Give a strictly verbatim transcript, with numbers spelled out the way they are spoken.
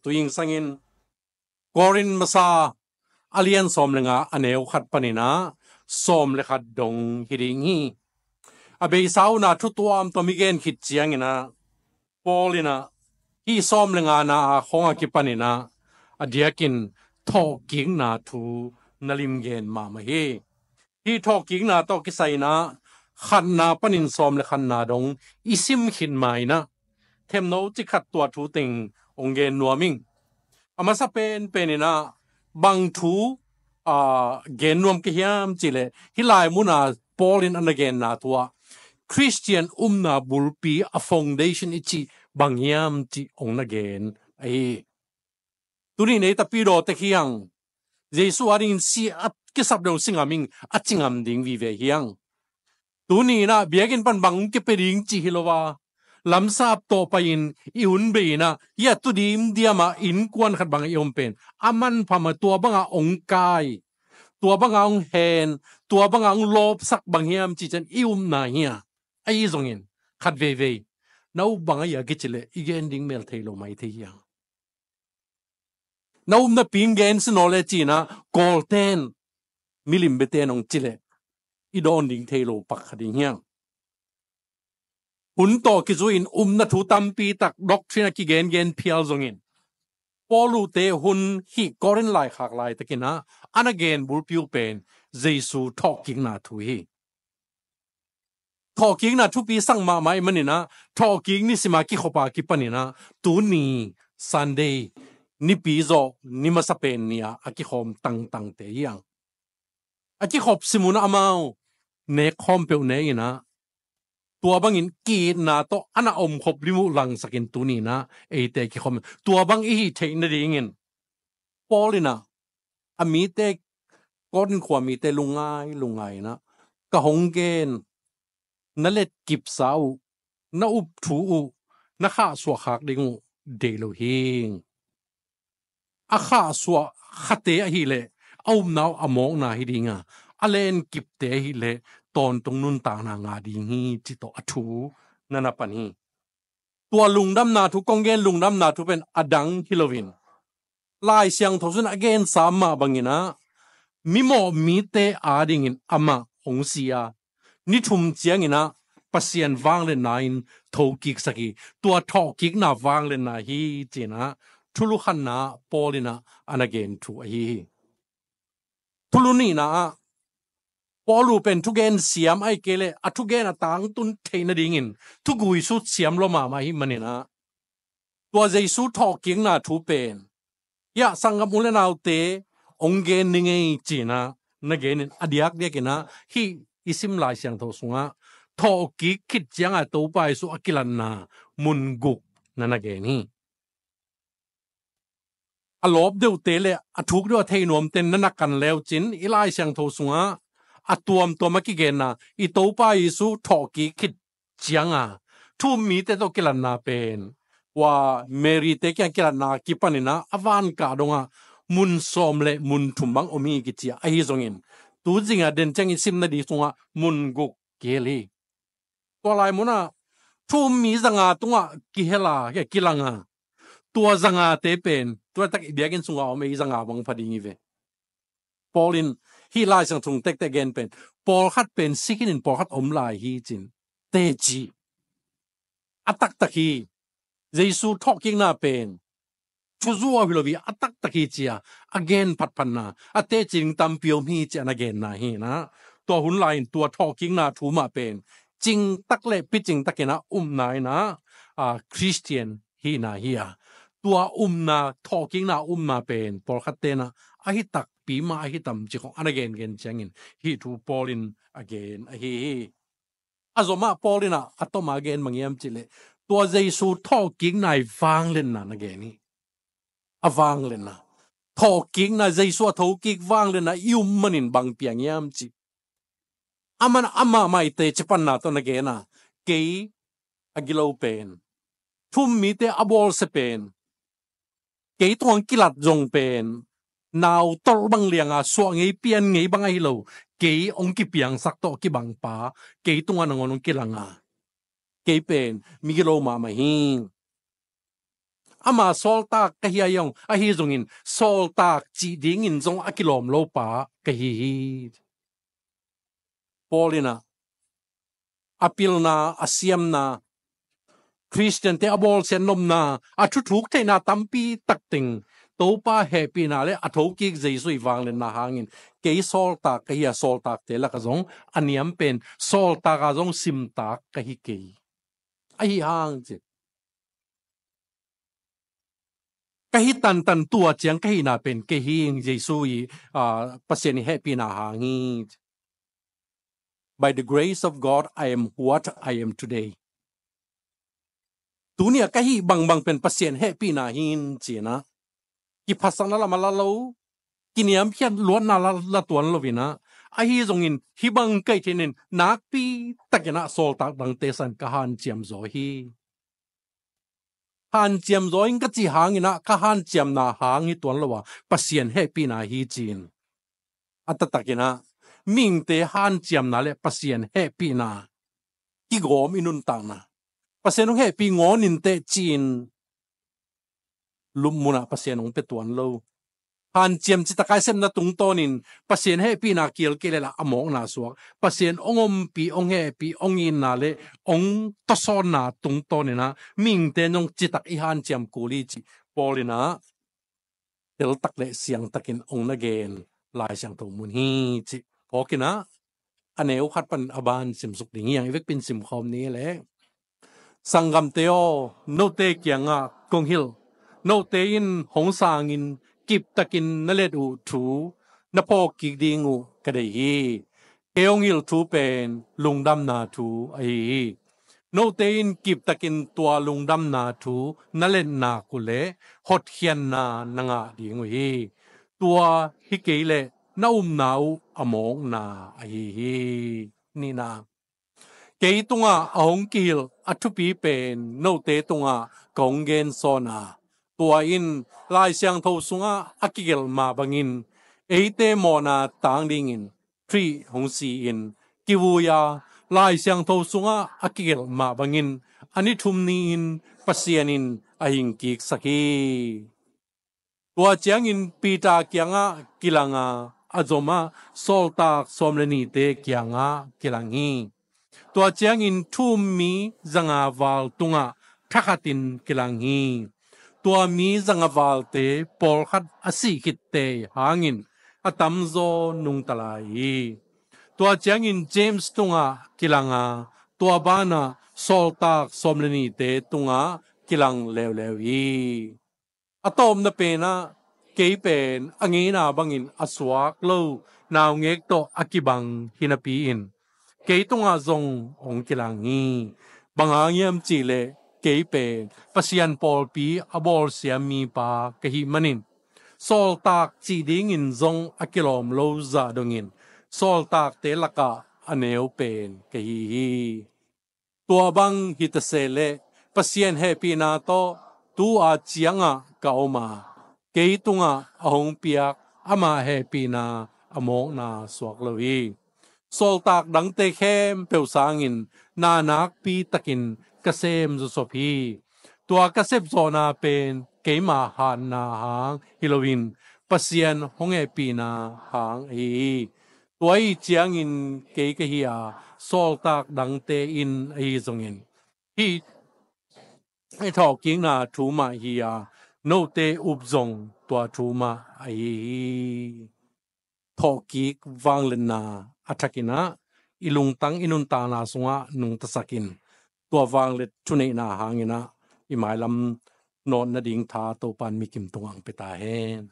Tuing sangin Korin masa a lian sawm le nga a neu khat paninah sawm le khat dong hi ding hi. A beisa una thu tuamtuam i gen khit cianginah Paul inah hih sawm le ngana a khawng a kipaninah a diakin thawhkikna thu na limgen mahmah hi. Hih thawhkikna tawh kisai inah khatna panin sawm le khatna dong i sim khit ma inah themno ci khat tua thu teng hong gen nuam ing. A masa penpen inah bang thu a gen nuam ka hiam cihleh hih lai muna Paul in a na genna thu ah Khristian upna bulpi a foundation i cih bang hiam cih hong na gen ahi. Tuni nei tapi dawtek hiang Jesu a dingin si a kisap deuh singam ing a cingam ding vive hiang. Tuni inah biakinn pan bang kipia ding cih hi lo a lamsap tawh pai-in i hun bei inah hia tu dimdiam a innkuan khat bang i om pen a manpha mah tua banga hong kai, tua banga hong hen, tua banga hong lawpsak bang hiam cih ciang i upna hia. Ahi zongin khat veivei na up bang ahi a kicileh i gen ding mel thei lo mai thei hiang. Na upna ping gen sinaw le cinah Kawlten milim beten hong cileh i dawn ding thei lo pak kha ding hiang. Hun tawh kizui-in upna thu tampi tak doctrine a kigengen phial zongin Paul uhte hun hih Korin laikhak laitakinah a na gen bulpi uh pen Jesu thawhkikna thu hi. Thawhkikna thupi sak mahmah i maninah thawhkik nisima kikhopa kipaninah tuni Sunday nipi zawh ni masa pen ni-a a kikhawm tangtangte hiang. A kikhop simunah amau nek khawm peuh ne inah tua bangin ki-itna tawh a na omkhop lim uh langsakin tuni inah eite kikhawm tua bang i hih theih nadingin Paul inah a mite, Korin khua mite lungngai lungngai inah ka hong gen na letkipsa uh, na up thu uh, na khahsuah khak ding uh deih lo hing. A khahsuah khate ahileh a upna uh a mawkna hi dinga a lenkipte ahileh tawntung nuntakna ngah ding hi cih tawh a thu na na pan hi. Tua lungdamna thu kong gen lungdamna thu pen a dang hi loin Lai Siangtho sungah a gensa mah banginah mimawh mite adingin amah hong si a ni thum cianginah Pasian vangliatna in thokiksak hi. Tua thawhkikna vangliatna hi cinah thulu khatna ah Paul inah a na gen thu ahi hi. Thulu nihna ah Paul uh pen thugen siam ahih kei leh a thugen a tangtun theih nadingin thugui sut siam lua mahmah hi maninah tua Jesu thawhkikna thu pen hia sanggam u le naute hong gen ni ngei cinah na genin a diakdiakinah hih i sim Lai Siangtho sungah thawhkik khit cianga Topa Jesu a kilatna mun guk na na gen hi. A lawp deuhte le a thuk deuh a thei nuamten na na kan leucin i Lai Siangtho sungah a tuamtuam a kigenna i Topa Jesu thawhkik khit cianga thu um mite tawh kilatna pen ua Mary te kiang kilatna kipaninah a vankah dongah mun sawm le mun thum bang om hi kici a ahi zongin tu zinga den ciangin simna ding sungah mun guk kihel hi. Tua lai munah thu um mi zanga tungah kihel a kilanga tua zangate pen tua tak i biakinn sungah om ei zanga bang pha ding hi ve. Paul in hih Lai Siangtho tektek gen pen pawlkhat pen sikinin pawlkhat om lai hi cin teci a taktak hi. Jesu thawhkikna pen thuzuau hi lo hi a taktak hi cia a gen phatphatna a teci ding tampi om hi cia na genna hi na. Tua hun lai-in tua thawhkikna thu mah pen cingtak le picingtakin a upna in a Khristian hihna hi a tua upna thawhkikna upna pen pawlkhat tenah ahi takpi mah ahi tam ci khong a na gengen ciangin hih thu Paul in a gen ahi hi. A zomah Paul in a toma gen mangiam cihleh tua Jesu thawhkikna i vangliatna na gen hi. A vangliatna thawhkikna Jesu a thokik vangliatna i um manin bang piang hiam ci. Aman amah maite cipanna tawh na gen a kei a gilo pen thu um mite a bawlsia pen kei tungah kilat zong pen nau tolh bang lianga suah ngei pian ngei bang ahi lo kei hong kipiangsak tawh kibangpa kei tungah nangawn hong kilanga kei pen migilo mahmah hi. Ama sawltak ka hi a hi zongin, sawltak cih dingin zong a kilawm lo pa ka hi hi. Paul in ah a pilna, a siamna, Khristiante a bawlsiat nopna, a thuthuk theihna tampi tak teng Topa hehpihna le a thokik Jesuh i vangliatna hangin kei sawltak ka hi a, sawltakte lakah zong a niam pen, sawltak ah zong simtak ka hi kei. Ahi hang ci, ka hi tantan, tua ciang ka hihna pen kei hi, Jesuh i, ah, Pasian i hehpihna hang hi. By the grace of God, I am what I am today. Tuni a ka hih bangbang pen Pasian hehpihna hi in ci-in ah, kiphasakna lam a la lo, kiniamkhiat luatna la, la tuan lo in ah, ahi zongin hih bang ka hih theih in nakpi takin ah sawltak dangte san ka hanciam zaw hi. Hanciam zaw ing ka cih hangin ah ka hanciamna hang hi tuan lo a, Pasian hehpihna hi ci-in, a taktakin ah mihingte hanciamna le Pasian hehpihna kigawm i nuntakna, Pasian hong hehpih ngawn inteh ci-in lupmun ah Pasian hong pia tuan lo. Hanciam citak a i sepna tungtawnin Pasian hehpihna kil kei leh lah a mawkna suak. Pasian hong ompih, hong hehpih, hong itna le hong tawsawnna tungtawnin ah mihingte in zong citak i hanciam kul hi cih Paul in ah teltak le siangtakin hong na gen Lai Siangtho mun hi cih phawkin ah, a neu khat pan a ban simsuk ding hi hang, i vekpi in simkhawm ni leh. Sanggamte aw, note kiangah kong hilh, note in hong sangin kiptakin na let uh thu na phawk kik ding uh ka deih hi. Kei hong hilh thu pen lungdamna thu ahi hi. Note in kiptakin tua lungdamna thu na let nak uh leh hotkhiatna na ngah ding uh hi. Tua hi kei leh na upna uh a mawkna ahi hi. Nihna, kei tungah a hong kihilh a thupi pen note tungah ka hong gensawn a, tua in Lai Siangtho sungah a kigelh mah bangin eite mawhna tang dingin Khrih hong si-in kivui a, Lai Siangtho sungah a kigelh mah bangin a ni thum ni-in Pasian in a hingkiksak hi. Tua ciangin Peter kiangah kilang a, a zomah sawltak sawm le nihte kiangah kilang hi. Tua ciangin thu-um mi zanga val tungah thakhatin kilang hi. Tua mi zanga valte pawlkhat a sih khit tei hangin a tamzaw nungta lai hi. Tua ciangin James tungah kilang a, tua banah sawltak sawm le nihte tungah kilang leuleu hi. A tawpna penah kei pen a ngeina bangin a suak lo naungek tawh a kibang hi napi-in kei tungah zong hong kilang hi. Bang hang hiam cihleh kei pen Pasian pawlpi a bawlsiam mipa ka hih manin sawltak cih dingin zong a kilawm lo zah dongin sawltakte lakah a neu pen ka hi hi. Tua bang hi ta sehleh Pasian hehpihna tawh tu-a ciangah ka om a, kei tungah a hong piak ama hehpihna a mawkna suak lo hi. Sawltak dangte khempeuh sangin na nakpi takin ka sem zawsop hi. Tua ka sepzawhna pen keima hatna hang hi loin Pasian hong hehpihna hang ahi hi. Tua ahi ciangin kei ka hi a, sawltak dangte in ahi zongin hih i thawhkikna thu mah hi a, note up zong tua thu mah ahi hi. Thawhkik vangliatna a thakin ah i lungtang i nuntakna sungah nungtasakin tua vangliat thuneihna hangin ah i mailam nawt nading tha Topa'n mikim tungah hong pia ta hen.